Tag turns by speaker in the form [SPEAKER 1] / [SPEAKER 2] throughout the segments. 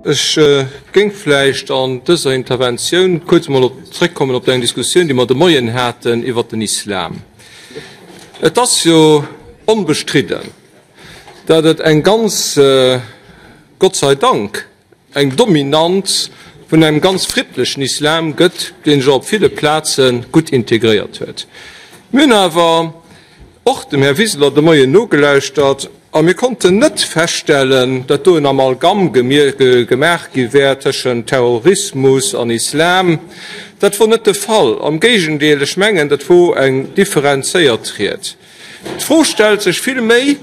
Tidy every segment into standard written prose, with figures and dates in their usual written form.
[SPEAKER 1] Ech géing vläicht an dëser Interventioun kuerz emol op zréckkommen op eng Diskussioun, déi mer de Moien haten iwwert den Islam. Et ass jo onbestridden, datt et eng ganz, Gott sei Dank, eng Dominanz vun engem ganz friddlechen Islam gëtt, dee sech op ville Plaze gutt integréiert huet. Mir hunn awer och dem Här Wiseler de Moien nogelauschtert a mir konnten net feststellen, datt do en Amalgam gemaach gi wär tëschent Terrorismus an Islam. Dat wor net de Fall. Am Géigendeel, ech mengen, dat wor eng differenzéiert Ried. D'Fro stellt sech vill méi,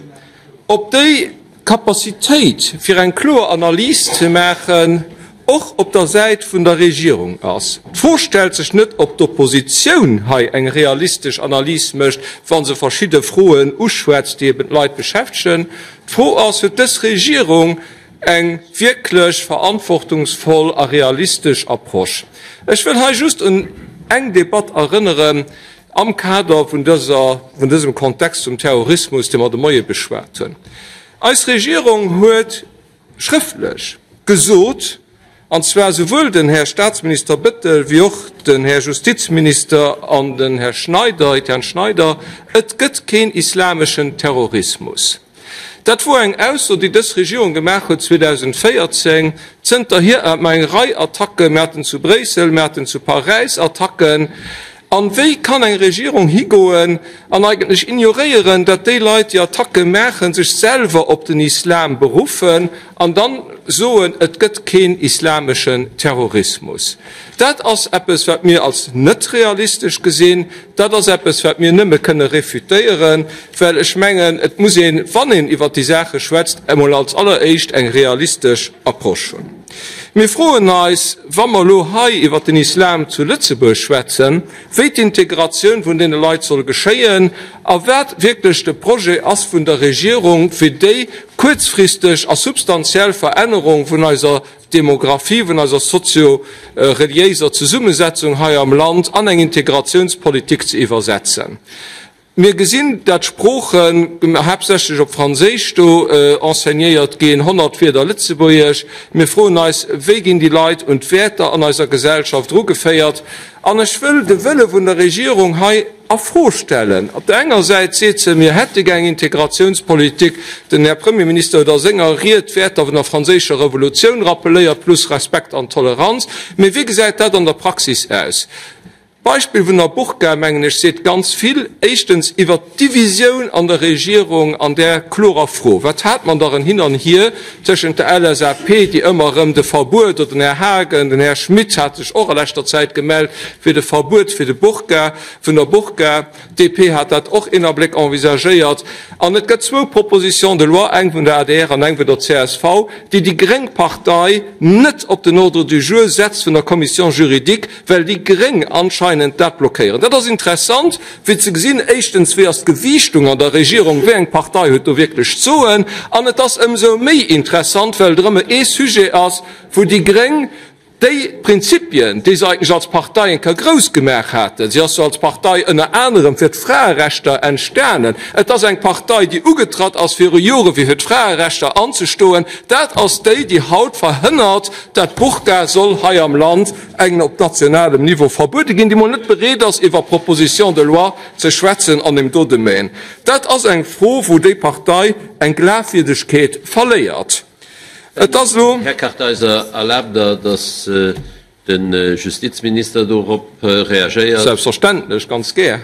[SPEAKER 1] ob déi Capacitéit, fir eng kloer Analys ze maachen, och op der Säit vun der Regierung ass. D'Fro stellt sech net, ob d'Oppositioun hei eng realistesch Analys mécht, wa se verschidde Froen uschwätzt, déi eben d'Leit beschäftegen. D'Fro ass, Huet dës Regierung eng wierklech verantwortungsvoll a realistesch Approche? Ech wëll hei just un eng Debatt erënneren am Kader vun dëser, vun dësem Kontext vum Terrorismus, dee mer de Moie beschwat hunn. Eis Regierung huet schrëftlech gesot, an zwar souwuel den Här Statsminister Bettel wéi och den Här Justizminister an den Här Schneider, Etienne Schneider, et gëtt keen islameschen Terrorismus. Dat wor eng Ausso, déi dës Regierung gemaach huet 2014. Zënterhier hate mer eng Rei Attacken. Mir haten zu Bréissel, mir haten zu Paräis Attacken. An wéi kann eng Regierung higoen an eigentlech ignoréieren, datt déi Leit, déi Attacke maachen, sech selwer op den Islam beruffen an dann soen, et gëtt keen islameschen Terrorismus? Dat ass eppes, wat mir als net realistesch gesinn. Dat ass eppes, wat mir nëmme kënne refutéieren, well ech mengen, et muss een, wann een iwwert déi Saache schwätzt, emol als alleréischt eng realistesch Approche hunn. Mir froen eis, wa mer elo hei iwwert den Islam zu Lëtzebuerg schwätzen, wéi d'Integratioun vun deene Leit soll geschéien a wat wierklech de Projet ass vun der Regierung, fir déi kuerzfristeg a substantiell Verännerung vun eiser Demographie, vun eiser sozio-reliéiser Zesummesetzung hei am Land an eng Integratiounspolitik ze iwwersetzen. Mir gesinn, dat d'Sproochen haaptsächlech op Franséisch do enseignéiert ginn, 100 Wierder Lëtzebuergesch. Mir froen eis, Wéi ginn déi Leit un d'Wäerter an eiser Gesellschaft erugeféiert? An ech wëll de Wëlle vun der Regierung hei a Fro stellen. Op der enger Säit seet se, mir hätte gär eng Integratiounspolitik. Den Här Premierminister huet a senger Ried d'Wäerter vun der Franséischer Revolutioun rappeléiert, plus Respekt an Toleranz. Mee wéi gesäit dat an der Praxis aus? D'Beispill vun der Burka, mengen ech, seet ganz vill, éischtens iwwert d'Divisioun an der Regierung an där klorer Fro, Wat hat mer dach en Hin an Hier tëschent der LSAP, déi ëmmer erëm de Verbuet, oder den Här Haagen, den Här Schmit hat sech och a leschter Zäit gemellt fir de Verbuet fir de Burka, vun der Burka, d'DP hat dat och een Abléck envisagéiert. An et gëtt zwou Propositions de loi, eng vun der adr an eng vun der csv, déi déi gréng Partei net op den Ordre du jour setzt vun der Commission juridique, well déi gréng anscheinend dat blockéieren. Dat ass interessant fir ze gesinn, éischtens, wéi ass d'Gewiichtung an der Regierung, wéi eng Partei huet do wierklech d'Soen, an et ass ëmsou méi interessant, well et erëm ee Sujet ass, wou déi gréng déi Prinzipien, déi se eigentlech als Partei eng Kéier grouss gemaach haten, si ass jo als Partei ënner anerem fir d'Fraerechter entstanen, et ass eng Partei, déi ugetratt ass viru Jore fir fir d'Fraerechter anzestoen, dat ass déi, déi haut verhënnert, dat d'Burka soll hei am Land eng op nationalem Niveau verbuede ginn, déi mol net bereet ass iwwer Proposition de loi ze schwätzen an deem do Domaine. Dat ass eng Fro, wou déi Partei eng Glafwierdegkeet verléiert. Et ass elo.
[SPEAKER 2] Här Kartheiser, erlaabt Der, datt de Justizminister dorop reagéiert?
[SPEAKER 1] Selbstverständlech, ganz gär.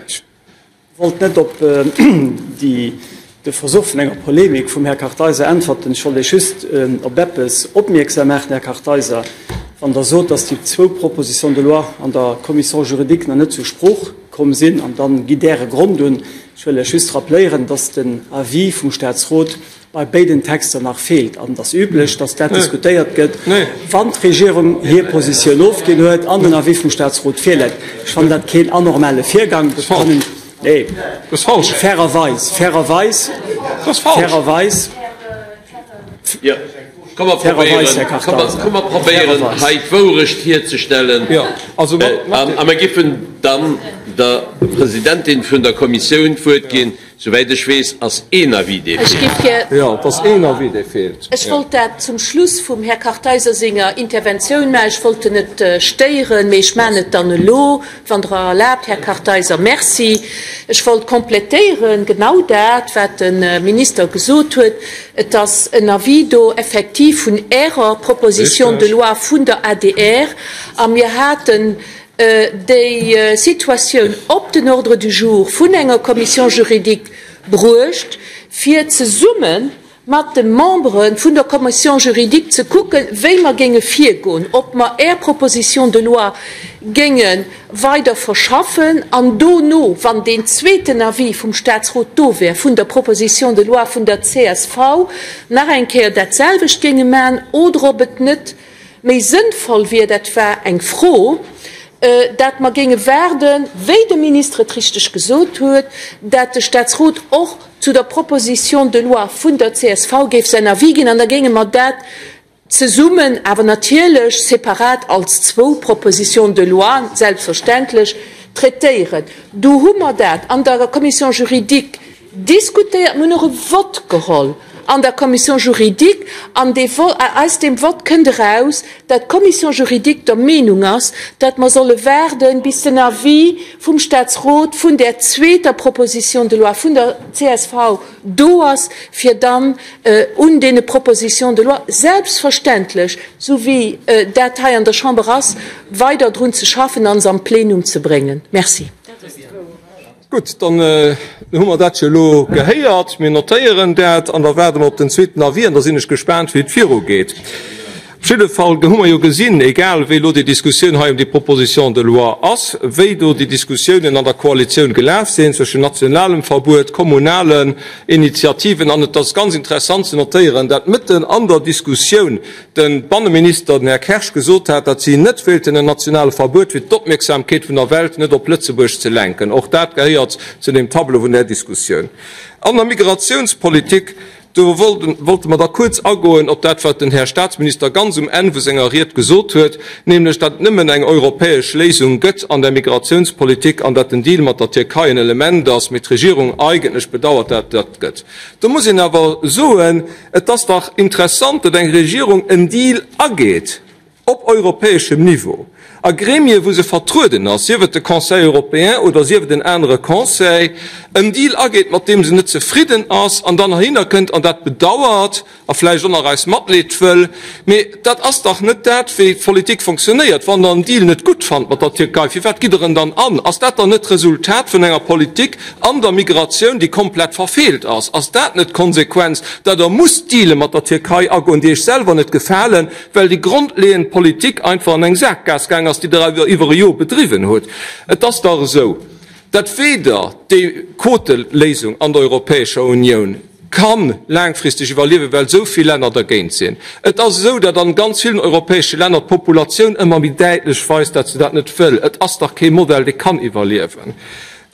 [SPEAKER 3] Wollt net op de Versuch vun enger Polemik vum Här Kartheiser äntwerten. Ech wollt Iech just op eppes opmierksam maachen, Här Kartheiser, Wann Der sot, dass déi zwou Propositions de loi an der Commission juridique nach net zur Sprooch komm sinn, an dann gitt Äre Grond un, ech wëll Iech just rappléieren, dass den Avis vum Statsrot bei béiden Texter nach feelt. An et ass üblech, dass dat diskutéiert gëtt, wann d'Regierung hir Positioun ofginn huet an den Avis vum Statsrot virläit. Ech fannen dat keen anormale Virgang. Dat kann een, nee, fairerweis, fairerweis, fairerweis,
[SPEAKER 2] fairerweis, Här Kartheiser, Komm mer probéieren, hei d'Wourecht hierzestellen. A mer giffen dann der Presidentin vun der Kommissioun d'Wuert ginn. Souwäit ech weess, ass een Avis, dee
[SPEAKER 4] Ech
[SPEAKER 2] feelt.
[SPEAKER 4] géif gär.
[SPEAKER 1] Jo, et ass een Avis, dee feelt.
[SPEAKER 4] Ech wollt dat zum Schluss vum Här Kartheiser senger Interventioun maachen. Ech wollt en net stéieren, mee ech maachen et dann elo, wann Der erlaabt, Här Kartheiser. Merci. Ech wollt complétéieren genau dat, wat de Minister gesot huet. Et ass en Avis do effektiv vun Ärer Proposition de loi vun der adr a mir haten déi Situatioun op den Ordre du jour vun enger Commission juridique bruecht, fir zesumme mat de Membere vun der Commission juridique ze kucken, wéi mer géinge virgoen, ob mer Är Proposition de loi géinge weider verschaffen an dono, wann deen zweeten Avis vum Statsrot do wär, vun der Proposition de loi vun der csv, nach eng Kéier datselwecht géinge maachen oder ob et net méi sënnvoll wier, dat war eng Fro, dat mer géinge waarden, wéi de Minister et richteg gesot huet, dat de Statsrot och zu der Proposition de loi vun der csv géif säin Avis ginn, an da géinge mer dat zesummen, awer natierlech separat als zwou Propositions de loi selbstverständlech, traitéieren. Do hu mer dat an der Commission juridique Diskutéiert. Mir hunn och e Vott geholl an der Commission juridique an dee aus deem Vott kënnt eraus, dat d'Commission juridique der Meenung ass, dat mer solle waarden, bis den Avis vum Statsrot vun där zweeter Proposition de loi vun der csv do ass, fir dann un deene Propositions de loi, selbstverständlech, esou wéi dat hei an der Chamber ass, weider drun ze schaffen a se am Plenum ze bréngen. Merci.
[SPEAKER 1] Gutt, dann hu mer dat jo elo gehéiert. Mir notéieren dat an da waarde mer op den zweeten Avis an da sinn ech gespaant, wéi et virugeet. Op jidde Fall hu mer jo gesinn, egal wéi elo déi Diskussioun hei ëm déi Proposition de loi ass, wéi do déi Diskussiounen an der Koalitioun gelaf sinn zwëschen nationalem Verbuet, kommunalen Initiativen. An et ass ganz interessant ze notéieren, dat mëtten an der Diskussioun de Banneminister, den Här Kersch, gesot hat, datt si net wéilten en nationale Verbuet, fir d'Opmierksamkeet vun der Welt net op Lëtzebuerg ze lenken. Och dat gehéiert zu deem Tableau vun där Diskussioun. An der Migratiounspolitik, do wollte mer da kuerz agoen op dat, wat den Här Statsminister ganz um Enn vu senger Ried gesot huet, nämlech datt et nëmmen eng europäesch Léisung gëtt an der Migratiounspolitik an datt den Deal mat der Tierkei en Element ass, mee d'Regierung eigentlech bedauert, datt et dat gëtt. Do muss een awer soen, Et ass dach interessant, datt eng Regierung en Deal ageet op europäeschem Niveau a Gremie wou se vertrueden ass, sief et de Conseil européen oder sief et en anere Conseil, en Deal ageet, mat deem se net zefridden ass an dann heihinner kënnt an dat bedauert a vläicht och nach eis Matleed wëll. Mee dat ass dach net dat, wéi d'Politik fonctionnéiert. Wann Der en Deal net gutt fannt mat der Tierkei, firwat gitt Der en dann an? Ass dat dann net d'Resultat vun enger Politik an der Migratioun, déi komplett verfeelt ass? Ass dat net d'Konsequenz, datt Der musst Deale mat der Tierkei agoen, déi Iech selwer net gefalen, well déi grondleeënd Politik einfach an eng Saakgaass gaang ass, déi Der awer iwwer e Jor bedriwwen hutt? Et ass dach esou, datt weder déi Quoteléisung an der Europäescher Unioun ka laangfristeg iwwerliewen, well esou vill Länner dergéint sinn. Et ass esou, datt an ganz villen europäesche Länner d'Populatioun ëmmer méi däitlech weist, datt se dat net wëll. Et ass dach kee Modell, dee kann iwwerliewen.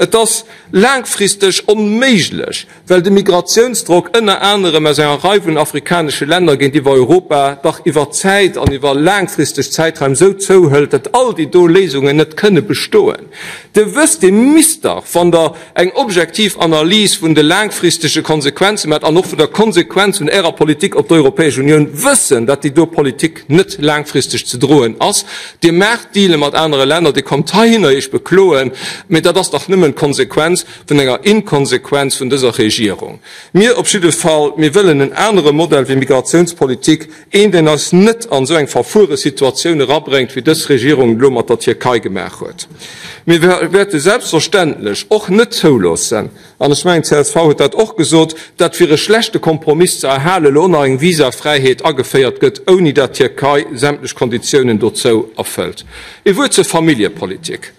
[SPEAKER 1] Et ass laangfristeg onméiglech, well de Migratiounsdrock ënner anerem aus enger Rei vun afrikanesche Länner géintiwwer Europa dach iwwer d'Zäit an iwwer laangfristeg Zäitraim esou zouhëlt, datt all déi do Léisungen net kënne bestoen. Dir wësst, Dir misst dach, wann Der eng objektiv Analys vun de laangfristege Konsequenze maacht an och vun der Konsequenz vun Ärer Politik op d'Europäesch Unioun, wëssen, datt déi do Politik net laangfristeg ze droen ass. Dir maacht Deale mat anere Länner, Dir kommt heihinner Iech bekloen, mee dat ass dach nëmmen d'Konsequenz vun enger Inkonsequenz vun dëser Regierung. Mir op jidde Fall, mir wëllen en anere Modell wéi Migratiounspolitik, een, deen eis net an esou eng verfuere Situatioun erabréngt, wéi dës Regierung et elo mat der Tierkei gemaach huet. Mir wäerte selbstverständlech och net zouloossen, an ech mengen, d'CSV huet dat och gesot, datt fir e schlechte Kompromiss ze erhalen elo nach eng Visafräiheet ageféiert gëtt, ouni datt d'Tierkei sämtlech Konditiounen dozou erfëllt. Ee Wuert zur Familljepolitik.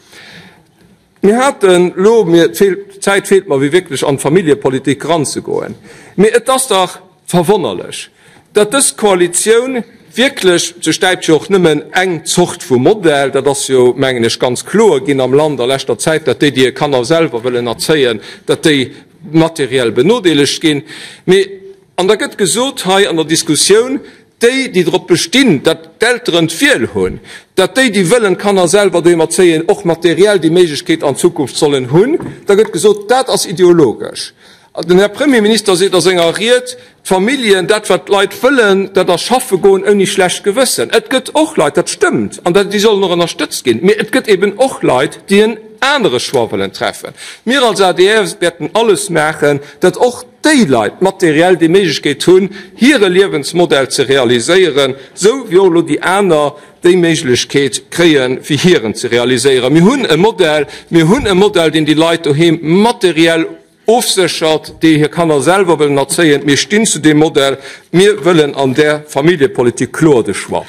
[SPEAKER 1] Mir haten elo, mir feelt, d'Zäit feelt mer, fir wierklech an d'Familljepolitik eranzegoen, mee et ass dach verwonnerlech, datt dës Koalitioun wierklech, se stäipt jo och nëmmen eng Zort vu Modell, dat ass jo, mengen ech, ganz kloer ginn am Land a leschter Zäit, datt déi, déi hir Kanner selwer wëllen erzéien, datt déi materiell benodeelegt ginn, mee, an da gëtt gesot hei an der Diskussioun, déi, déi drop bestinn, datt d'Elteren d'Wiel hunn, datt déi, déi wëllen d'Kanner selwer doheem erzéien, och materiell déi Méiglechkeet an Zukunft sollen hunn, da gëtt gesot, dat ass ideologesch. Den Här Premierminister seet a senger Ried, d'Familljen, dat wat d'Leit wëllen, dat ass schaffe goen ouni schlecht Gewëssen. Et gëtt och Leit, dat stëmmt, an déi sollen och ënnerstëtzt ginn, mee et gëtt eben och Leit, déi en anere Choix wëllen treffen. Mir als adr wäerten alles maachen, datt och déi Leit materiell déi Méiglechkeet hunn, hire Liewensmodell ze realiséieren, sou wéi och elo déi aner déi Méiglechkeet kréien, fir hiren ze realiséieren. Mir hunn e Modell, mir hunn e Modell, deen déi Leit doheem materiell ofséchert, déi hir Kanner selwer wëllen erzéien. Mir stinn zu deem Modell. Mir wëllen an där Familljepolitik kloer de Choix.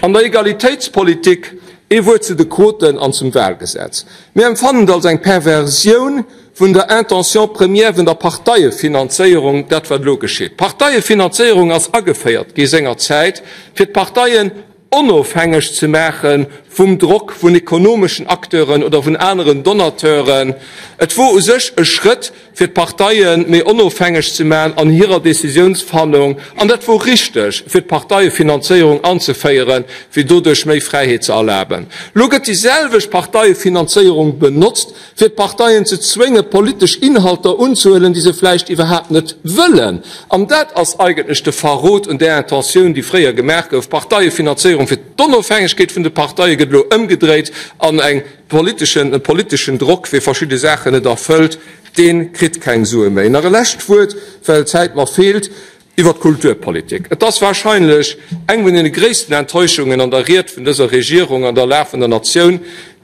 [SPEAKER 1] An der Egalitéitspolitik, ee Wuert zu de Quoten an zum Wahlgesetz. Mir empfannen et als eng Perversioun vun der Intention première vun der Parteiefinanzéierung, dat wat elo geschitt. D'Parteiefinanzéierung ass ageféiert gi sengerzäit, fir d'Parteien onofhängeg ze maache vum Drock vun ekonomeschen Acteuren oder vun aneren Donateuren. Et wor u sech e Schrëtt, fir d'Parteie méi onofhängeg ze maachen an hirer Décisiounsfannung, an dat wor richteg, fir d'Parteiefinanzéierung anzeféieren, fir doduerch méi Fräiheet ze erlaben. Lo gëtt déi selwecht Parteiefinanzéierung benotzt, fir d'Parteien ze zwénge politesch Inhalter unzehuelen, déi se vläicht iwwerhaapt net wëllen. An dat ass eigentlech de Verrot un där Intentioun, déi fréier gemaach gouf. D'Parteiefinanzéierung fir d'Onofhängegkeet vun de Parteie gëtt elo ëmgedréit an eng politeschen, e politeschen Drock, wee verschidde Saachen net erfëllt, dee kritt keng Sue méi. Nach e lescht Wuert, well d'Zäit mer feelt. Iwwer d'Kulturpolitik. Et ass wahrscheinlech eng vun deene gréissten Enttäuschungen an der Ried vun dëser Regierung an der Lag vun der Natioun,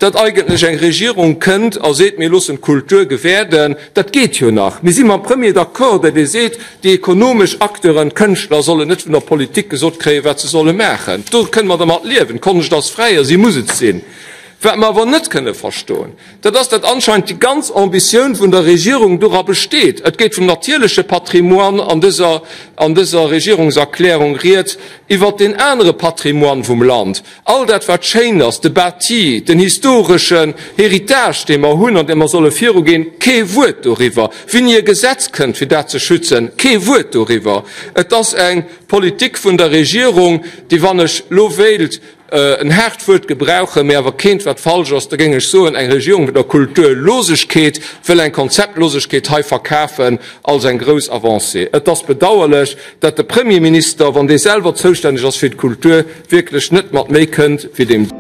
[SPEAKER 1] datt eigentlech eng Regierung kënnt a seet, mir loossen d'Kultur gewäerden. Dat geet jo nach. Mir si mam Premier d'accord, datt e seet, déi ekonomesch Acteuren, d'Kënschtler sollen net vun der Politik gesot kréien, wat se solle maachen. Do kënne mer dermat liewen. D'Konscht ass fräi a si muss et sinn. Wat mer awer net kënne verstoen, dat ass, datt anscheinend déi ganz Ambitioun vun der Regierung dora besteet, et geet vum natierleche Patrimoine an dëser an dëser Regierungserklärung rieds, iwwert deen anere Patrimoine vum Land, all dat wat schéin ass, de Bâti, den historeschen Héritage, dee mer hunn an dee mer solle virugeen, kee Wuert doriwwer. Wéini e Gesetz kënnt, fir dat ze schützen, kee Wuert doriwwer. Et ass eng Politik vun der Regierung, déi, wann ech elo wéilt en haart Wuert gebrauchen, mee awer keent wat falsch ass, da géing ech soen, eng Regierung vun der Kulturlosegkeet wëll eng Konzeptlosegkeet hei verkafen als eng grouss Avancée. Et ass bedauerlech, datt de Premierminister, wann dee selwer zoustänneg ass fir d'Kultur, wierklech net mat méi kënnt wéi deem.